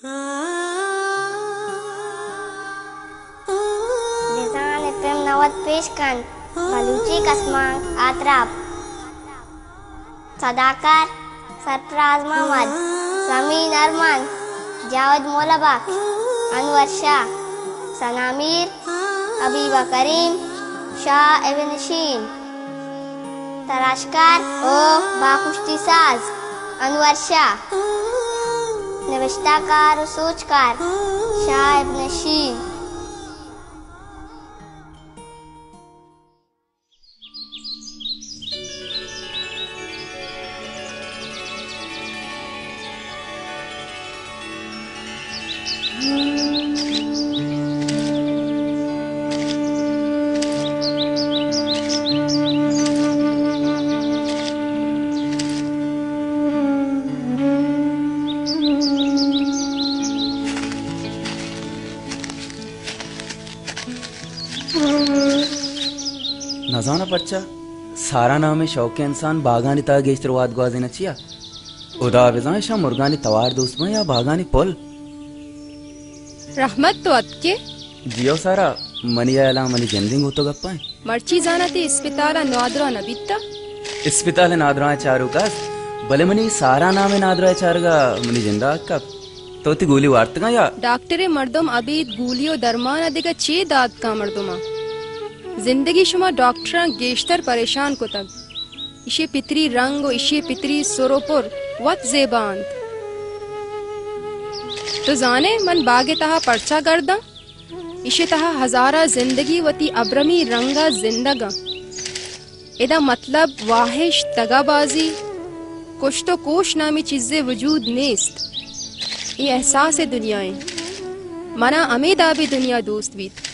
دزان ءِ پیم نود پیش کنت بلوچی کسمانک آتراپ۔ صداکار سرفراز محمد، زمین ارمان، جاوید مولا بخش، انور شاہ، ثنا میر، حبیبہ کریم، شاہ ابن شین۔ تراشکار او باکشتی ساز انور شاہ۔ نبشتہ کار و سوجکار شاہ ابن شین۔ نزاناں پرچا سارا نامیں شوکیں انسان باگانی تہا گیشتر واد گوازیناں۔ چیا؟ ہدا بزاں اشاں مرگانی توار دوست باں یا باگانی پل۔ رحمت، تو اتکے؟ جی او سارا، منی ہیالاں منی جندیں گوں تو گپاں۔ مرچی زاناں تئی اسپتال ءَ نادراہ نہ بیتہ؟ اسپتال ءَ نادراہ چاروک است، بلے منی سارا نامیں نادراہ چارگ ءَ منی جند ءَ حق کپت۔ تو وتی گولی وارتگاں یا؟ ڈاکٹر ءِ مردم ابید گولی و درمان ءَ دگہ چے دات کاں مردماں؟ زندگی شما ڈاکٹراں گیشتر پریشان کتگ۔ ایشی پتری رنگ و ایشی پتری سر و پر وت زیبا انت۔ تو زانے من باگ ءِ تہا پرچا گرداں؟ ایشی تہا ہزاراں زندگی وتی ابرمی رنگ ءَ زندگ انت۔ ادا مطلب، واہش، دگہ بازی، کشت و کوش نامی چیزے وجود نیست۔ اے احساس دنیا انت۔ منا ہمے دابیں دنیا دوست بیت۔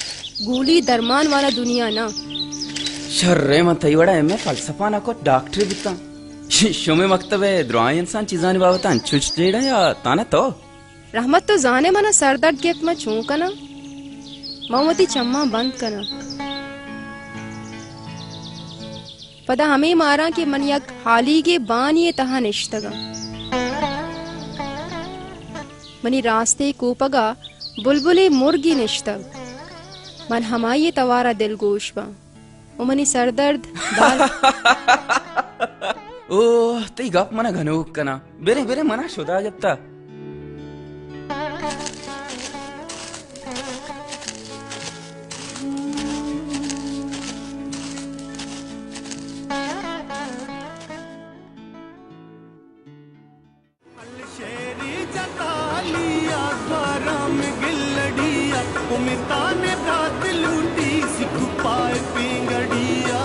گولی درمان والا دنیا نہ۔ شر ءَ، من تئی وڑا ایم اے فلسفہ نہ کت، ڈاکٹرے بیتاں۔ ش-، شمے مکتب ءِ درائیں انسان چیزانی بابت ءَ انچوش جیڑاں یا تانا تو؟ رحمت، تو زانے منا سردرد گپت، من چون کناں؟ من وتی چماں بند کناں۔ پدا ہمے ماراں کہ من یک ہالیگے بانی ءِ تہا نشتگاں۔ منی راستیں کوپگا بلبلے مرگی نشتگ۔ من ہمائی ءِ توارا دلگوش باں۔ و منی سردرد بال۔ اوہ، تئی گپ منا گنوک کناں۔ برے، برے، منا شدا جتا۔ الشیری جتالیا، گوارام گلڑیا، امیتان برات لوٹی، سکھ پائے پینگڑیا۔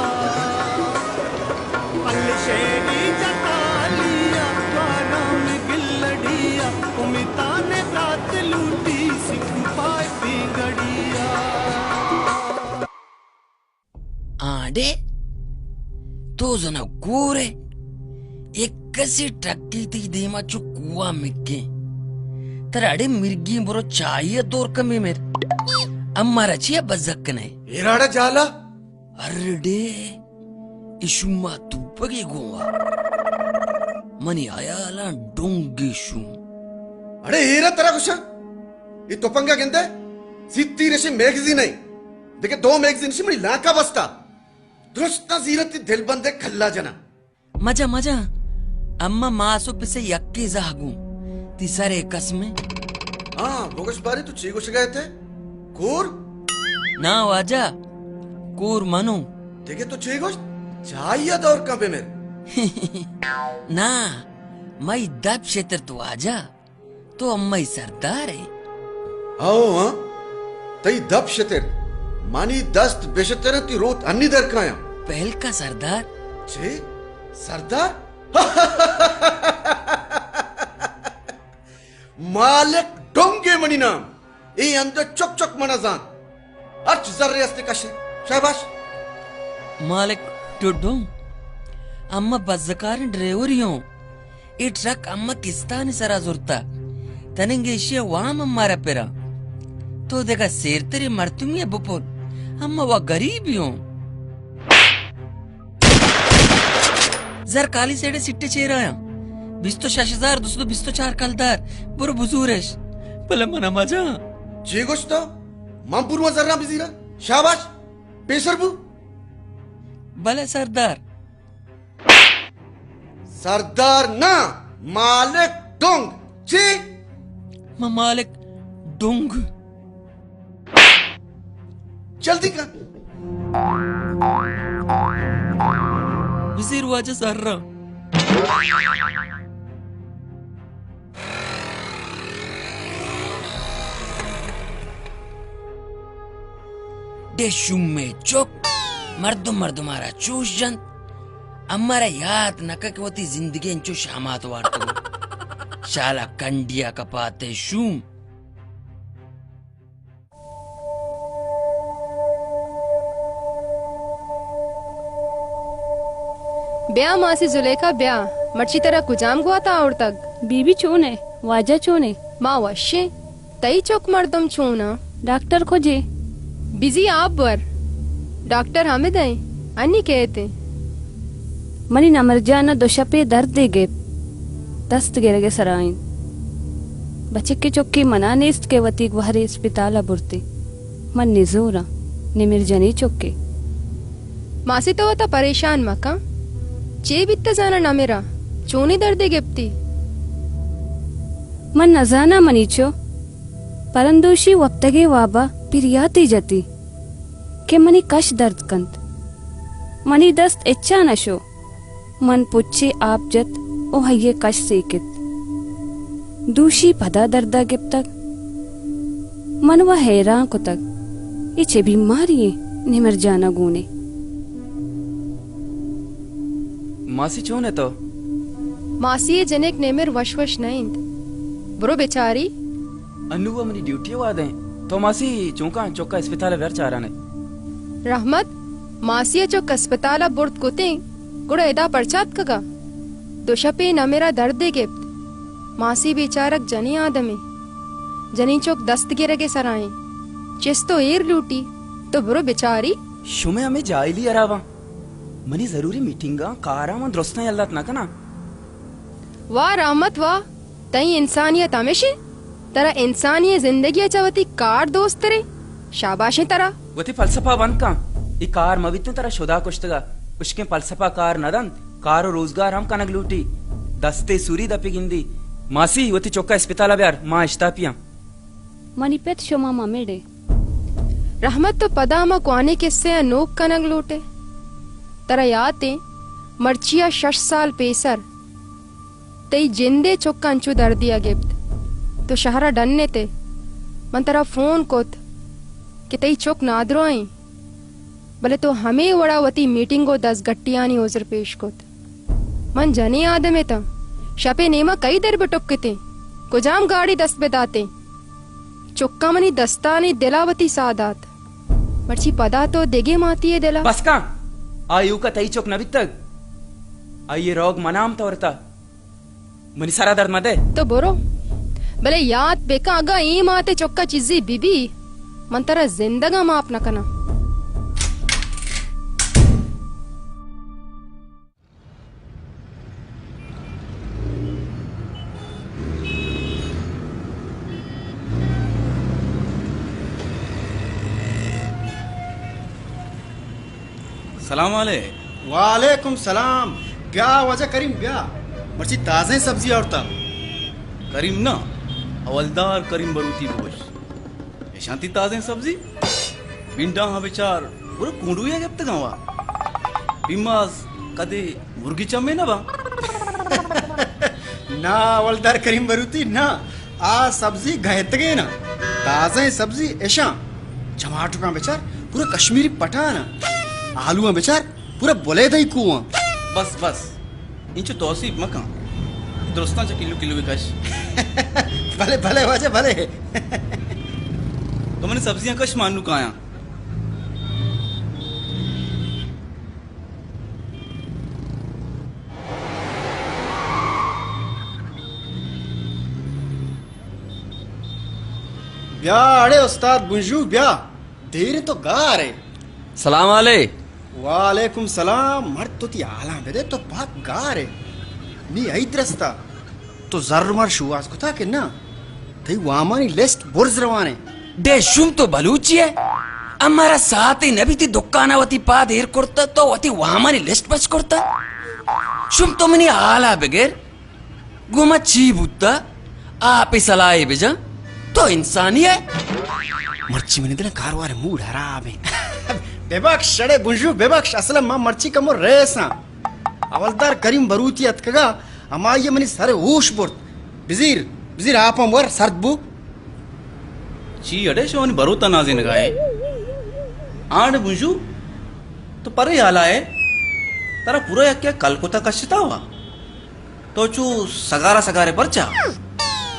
الشیری جتالیا، گوارام گلڑیا، امیتان برات لوٹی، سکھ پائے پینگڑیا۔ آں ڈے، تو زنا کور ئے؟ یک کسے ٹرکے تئی دیما چو کوہ مکیں۔ ترا اڑے مرگی، برو چاہی ءَ دور کمے مر۔ امارا چیا بزگ کنئے؟ ایراڑا جالا۔ ارے ڈے، اشما توپگے گوں وا۔ منی حیالاں ڈونگے شوم۔ اڑے ایرا ترا گوشاں۔ اے تپنگ ءَ گندئے؟ زیت تیر اشیں میگزین ءَ۔ دگہ دو میگزین اشیں منی لانک ءَ بستہ۔ درستاں زیرت تئی دلبند ءِ کلا جناں۔ مجا، مجا۔ اما ماس و پسے یکے زہگوں۔ تئی سر ءِ قسمیں۔ ہاں، بگوش باریں تو چے گوشگ ءَ ات ئے؟ کور؟ نا واجہ، کور منوں۔ دگہ تو چے گوشت؟ چاہی ءَ دور کن بہ مر۔ نا، مئی دپ شترت واجہ۔ تو امئی سردار ئے؟ ہئو ہاں، تئی دپ شتر، منی دست بشتر انت، تئی روت انی در کایاں۔ پہل کا سردار۔ چے؟ سردار؟ مالک ڈونگے منی نام۔ اے اندر چک چک منا زانت۔ ہرچ زرے است کشے۔ شاباش۔ مالک ڈڈو، اما بزکاریں ڈرائیوری اوں۔ اے ٹرک اما کستانی سرا زرتا۔ تننگے ایشی ءِ وام امارا پراں۔ تو دگہ سیرتریں مردمے ءَ بپل۔ اما وا گریبے اوں۔ زر کالی سیڑے سٹے چیر آیاں۔ بیست و شش ہزار دو سد و بیست و چار کلدار۔ برو بزورش۔ بلے من ءَ مجاں۔ چے گوشت تو؟ من برواں زراں بزیراں؟ شاباش، پیسر بو۔ بلے سردار۔ سردار نہ، مالک ڈونگ۔ چی؟ من مالک ڈونگ۔ جلدی کن۔ بزیر واجہ زراں۔ ڈے شومیں چک، مردم مردم ءَ را چوش جنت۔ امارا یات نہ کہ وتی زندگی انچو شامات وارتگ۔ شالا کنڈیا کپاتے شوم۔ بیا ماسی زلیخا، بیا۔ مرچی ترا کجام گوات ءَ آورتگ؟ بی بی چون ئے؟ واجہ چون ئے؟ ما وش ایں۔ تئی چک مردم چون آں؟ ڈاکٹر کج ئے؟ بزی آپ بور۔ ڈاکٹر حامد ئے؟ انی کیت ئے؟ منی نمر جان ءَ دو شپے دردے گپت۔ دست گرگ ءِ سرا انت۔ بچکے چکے منا نیست کہ وتی گوہرے اسپتال ءَ برتیں۔ من نزور آں، نمر جنیں چکے۔ ماسی تو وتا پریشان مکن۔ چے بیت زاناں نمر ءَ؟ چونیں دردے گپتی؟ من نزاناں منی چو۔ پرندوشی وپتگیں واب ءَ پریاتے جتی کہ منی کش درد کنت۔ منی دست اچا نہ شو۔ من پچے آپ جت و ہئی ءِ کش سیکت۔ دوشی پدا دردا گپتگ۔ من و حیران کتگ، اے چے بیماری ایں نمر جانا گون ایں؟ ماسی چون ئے تو؟ ماسی ءِ جنک نمر وش وش نہ انت۔ برو بچاری۔ انو و منی ڈیوٹی ءِ وہد ایں۔ تو ماسی چونکا چکا اسپتال ءَ بر چاران ئے۔ رحمت، ماسی ءَ چک اسپتال ءَ برت کتیں، گڑا ادا پرچا اتکگا؟ دو شپے نمر ءَ دردے گپت۔ ماسی بیچارگ جنیں آدمے۔ جنیں چک دست گرگ ءِ سرا ایں۔ چست و ایر لوٹی۔ تو برو بچاری۔ شمئے ہمے جاہلی ہراباں۔ منی ضروری میٹنگاں، کاراں من درستاں یلدات نہ کناں۔ واہ رحمت واہ، تئی انسانیت ہمیش انت؟ ترا انسانی زندگی ءَ چہ وتی کار دوست تریں۔ شاباشیں ترا۔ وتی فلسفہ بند کن۔ اے کار مہ بیتیں ترا شدا کشتگا۔ اشکیں فلسفہ کار نہ دنت۔ کار و روزگار ہم کنگ لوٹی۔ دستے سوری دپی گندی۔ ماسی، وتی چکا اسپتال ءَ بیار، ما اشتاپی آں۔ منی پت، شما مہ مڑے۔ رحمت، تو پدا ہما کوہنیں کسہ ءَ نوک کنگ لوٹ ئے؟ ترا یات ایں، مرچی ءَ شش سال پیسر تئی جندے چک انچو دردے ءَ گپت۔ تو شہر ءَ ڈن ات ئے۔ من ترا فون کت کہ تئی چک نادراہ ایں، بلے تو ہمے وڑا وتی میٹنگ و دزگٹیانی عذر پیش کت۔ من جنیں آدمے اتاں، شپے نیما کئی در بہ ٹکتیں، کجام گاڑی دست بہ داتیں؟ چکاں منی دستانی دلا وتی ساہ دات۔ مرچی پدا تو دگہ ماتی ءِ دلا۔ بس کن! آ ایوکا تئی چک نہ بیتگ۔ آئی ءِ روگ منام تورتا۔ منی سرا درد مدے۔ تو برو۔ بلے یات بکن، اگاں اے مات ءِ چکا چیزے بہ بی، من ترا زندگا ماپ نہ کناں۔ سلام علیک۔ وعلیکم سلام۔ بیا واجہ کریم، بیا۔ مرچی تازہیں سبزی آورتا۔ کریم نا، حوالدار کریم بروتی بگوش۔ اشانتی تازہیں سبزی؟ بنڈاہاں بچار، برو کونڈویا گپتگاں وا۔ پیماز کدے مرگی چمے نہ با۔ نا، حوالدار کریم بروتی، نا۔ آ سبزی گہتگیں نا۔ تازہیں سبزی اشاں۔ چماٹکاں بچار، پورا کشمیری پٹانا۔ آلواں بچار، پورا بلیدئی کوہاں۔ بس، بس۔ انچو توسیپ مکن۔ درستاں چہ کلو کلو بکش۔ بلے، بلے واجہ، بلے۔ تو منی سبزیاں کش، ما انو کایاں۔ بیا اڑے استاد بنجو، بیا۔ دیر تو گار ئے۔ سلام علیک۔ وعلیکم سلام۔ مرد تو تی حالاں بدے، تو پاک گار ئے۔ نی ای درستا۔ تو زر مر شواز کتا کہ نا؟ تئی وامانی لسٹ برز روان ایں۔ ڈے شوم، تو بلوچی ئے؟ امارا ساعتے نہ بیتی دکانا وتی پاد ایر کرتا، تو وتی وامانی لسٹ پچ کرتا۔ شوم، تو منی حالا بگر، گوں ما چی بوتا؟ آپے سلاہے بجن، تو انسانے ئے؟ مرچی منی دل ءَ کاروار ءِ موڈ حراب ایں۔ ببخش، اڑے بنجو، ببخش، اصل ءَ ما مرچی کمو ریس آں۔ حوالدار کریم بروتی اتکگا، ہمائی ءَ منی سر ءِ ہوش برت۔ بزیر، بزیر، آپاں ور، سرد بو۔ چی اڑے شونی بروتا نازینگا ئے؟ آں اڑے بنجو، تو پرے حالا ئے؟ ترا پورا یکے کل کتا کشتا وا؟ تو چو سگارا سگارے پرچا؟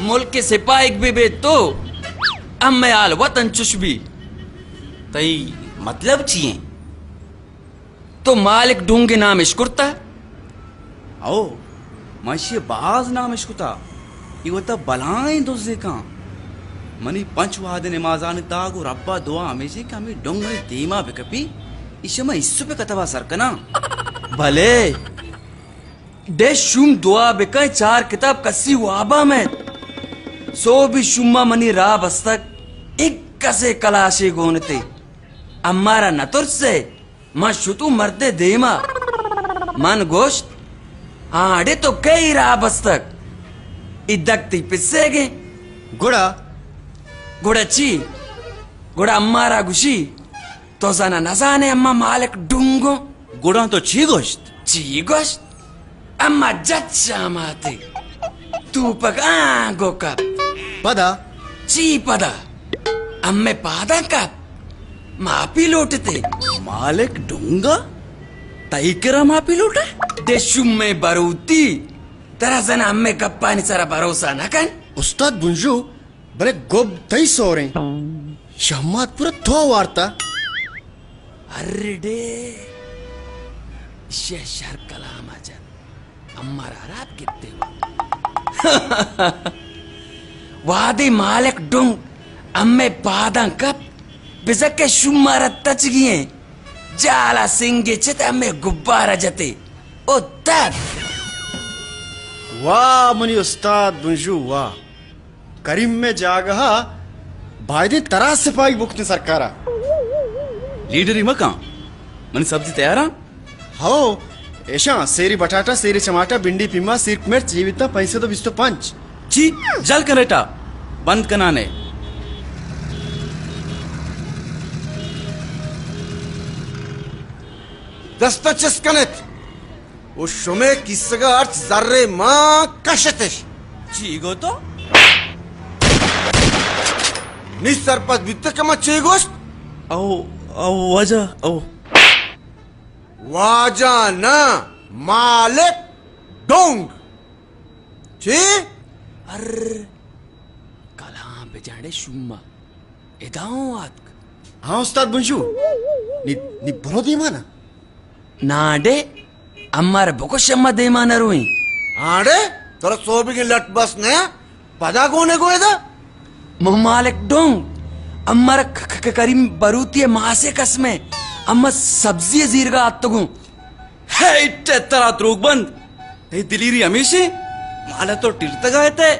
ملک ءِ سپاہیگ بہ بے تو، امے حال وت انچش بی۔ تئی مطلب چی ایں؟ تو مالک ڈونگ ءِ نام اش کرتا؟ او، من ایشی ءِ باز نام اش کتا۔ ای وتا بلائیں دزے کاں۔ منی پنچ وہد ءِ نمازانی تہا گوں ربا دعا ہمیش ایں کہ ہمے ڈونگ منی دیما بکپی، ایشی ءَ من ایسپ ءِ کتبا سر کناں۔ بلے ڈے شوم، دعا بکن، چار کتاب کسی وابا مئیت۔ سوبی شوما منی راہ بستگ، اک کسے کلاشے گون اتے۔ امارا نہ ترسے، من شتوں مردے دیما۔ من گوشت، آں اڑے تو کئی راہ بستگ؟ ای دگ تئی پسے گے؟ گڑا؟ گڑا چی؟ گڑا امارا گوشی، تو زانا نزانے اما مالک ڈونگو؟ گڑا تو چی گوشت؟ چی گوشت؟ اما جت شاماتے۔ توپک آنگو کپت۔ پدا؟ چی پدا؟ امے پاداں کپت۔ ماپی لوٹتے۔ مالک ڈونگا؟ تئی کرا ماپی لوٹے؟ دے شومیں بروتی۔ ترا زانا امے گپانی سرا بھروسہ نہ کن۔ استاد بنجو، بلے گب تئی سوریں۔ شہمات پورا تو وارتا۔ ارے ڈے، شہ شر کلام ءَ جت، امارا ہراب گپتے وا۔ وہدے مالک ڈنگ امے پاداں کپ، بزکے شومارا تچگی ایں، جالا سنگے چت امے گبارا جتے۔ او دد! واہ منی استاد بنجو واہ! کریم ءِ جاگہ ءَ بایدیں ترا سپاہی بکتیں سرکار ءَ۔ لیڈری مکن، منی سبزی تیاراں؟ ہو، ایشاں سیری بٹاٹا، سیری چماٹا، بنڈی پیما، سیرک مرچ، جیوتا پنچ سد و بیست و پنچ۔ چی؟ جل کن ریٹا، بند کنانے۔ دستا چست کنت۔ و شمے کیسگا ہرچ زرے مان کشتش۔ چی گو تو؟ نی سرپد بیت کہ من چی گوشت؟ او، او واجہ، او۔ واجہ نہ، مالک ڈونگ۔ چی؟ ار کلام بجاڑے شوما۔ ادا اوں آتک۔ ہاں استاد بنجو، نی، نی برو دیما نا۔ ناڈے، امار بکش اما دیما نہ روئیں۔ آڑے، ترا سوبیگیں لٹ بس نہ، پدا گونے گوئے دا۔ ممالک ڈونگ، امار ک-، ک-، ک-، کریم بروتی ماسے قسمے، اما سبزی زیرگا آتگوں۔ ہے اٹے ترا دروگ بند۔ تئی دلیری ہمیشیں؟ مالا تو ٹرتگا ات ئے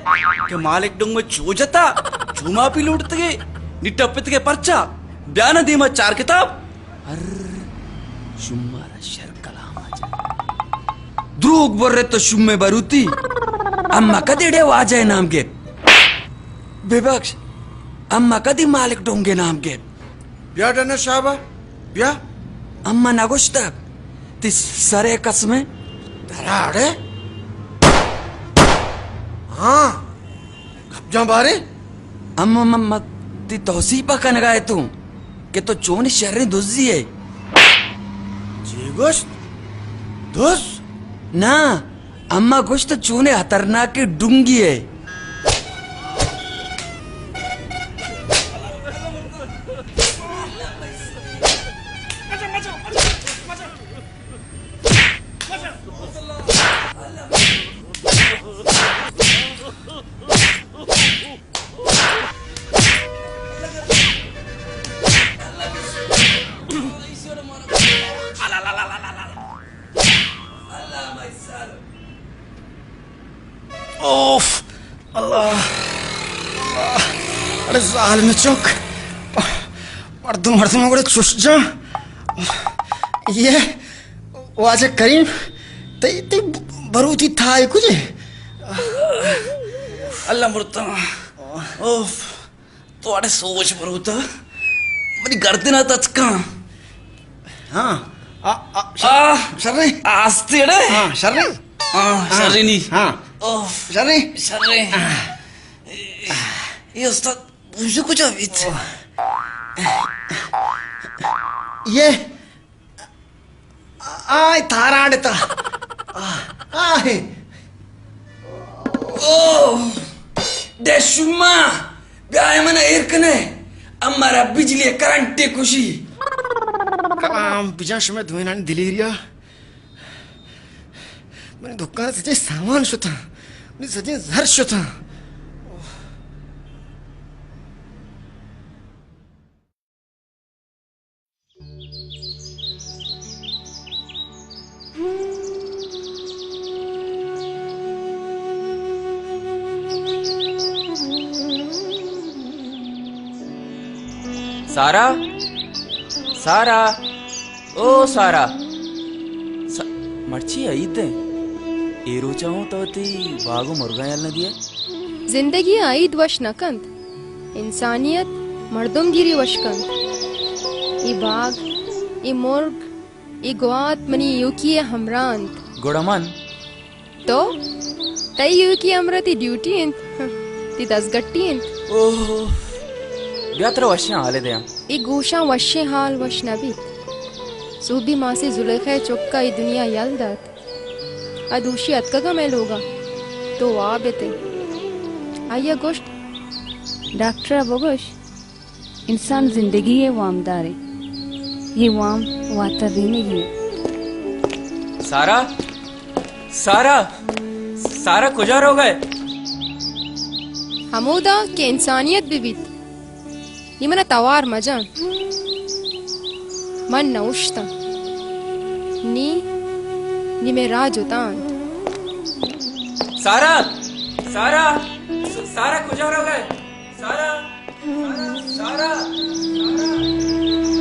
کہ مالک ڈنگ میں چو جتا، چو ماپی لوٹتگے، نی ٹپتگے پرچا؟ بیا نا دیما چار کتاب۔ ہر شمارا شر کلام آ جا۔ دروگ برے تو شمے بروتی۔ اما کدی ڈے واجہ نام گیت؟ ببخش، اما کدی مالک ڈنگے نام گیت؟ بیا ڈن ءَ شابا، بیا۔ اما نگوشتگ، تی سرے قسمیں۔ ترا اڑے؟ ہاں، گپ جان بارے۔ اما من، من تی توسیپ ءَ کنگا اتوں کہ تو چونی شریں دزی ئے۔ چی گوشت؟ دز؟ نہ، اما گوشت چونیں ہترناکیں ڈنگی ئے۔ اوف! اللہ! اڑے ظالم چک، مردم، مردم گڑا چش جاں. یہ واجہ کریم، تئی، تئی بروتی تھائے کجے؟ اللہ مرتاں. اوف. تو اڑے سوچ بروتا، منی گردن ءَ تچکاں. ہاں. آ، آ، شر-، آ، شریں. آستے اڑے. ہاں، شریں. ہاں، ہاں، شریں نی. ہاں. اوف. شریں. شریں. اے استاد بوجو کجا بیت؟ یہ آئی تھاراڈ تا. آ، آئی. او، دے شما، بیا من ایر کنے. امارا بجلی کرنٹ کشی. کلام بجان شما دوینانی دلیریا. منی دکان سجے سامان شتاں. منی سجے زر شتاں. سارا، سارا، او سارا. س-، مرچی عید ایں. اے روچا ہوں تو وتی باگ و مرگاں یل نہ دیئے. زندگی ءَ عید وش نہ کنت، انسانیت مردمگیری وش کنت. اے باگ، اے مرگ، اے گوات منی ایوکی ءِ ہمراہ انت. گڑا من؟ تو؟ تئی ایوکی ہمراہ تئی ڈیوٹی انت، تئی دزگٹی انت. اوہ، بیا ترا وشیں حالے دیاں. اے گوشاں وشیں حال وش نہ بیت. سوبی ماسی زلیخا ءِ چکا اے دنیا یل دات. آ دوشی اتکگا مئے لوگا. تو واب ات ئے. آئی ءَ گوشت، ڈاکٹر ءَ بگوش، انسان زندگی ءِ وامدار ایں. یہ وام واتر رینگی ایں. سارا، سارا، سارا کجا روگ ءَ ئے؟ ہمودا کہ انسانیت بہ بیت. نی منا توار مجن. من نہ اوشتاں. نی، نی مئے راہ جتا انت. سارا! سارا! س-، سارا کجا روگ ءَ ئے؟ سارا! سارا! سارا! سارا!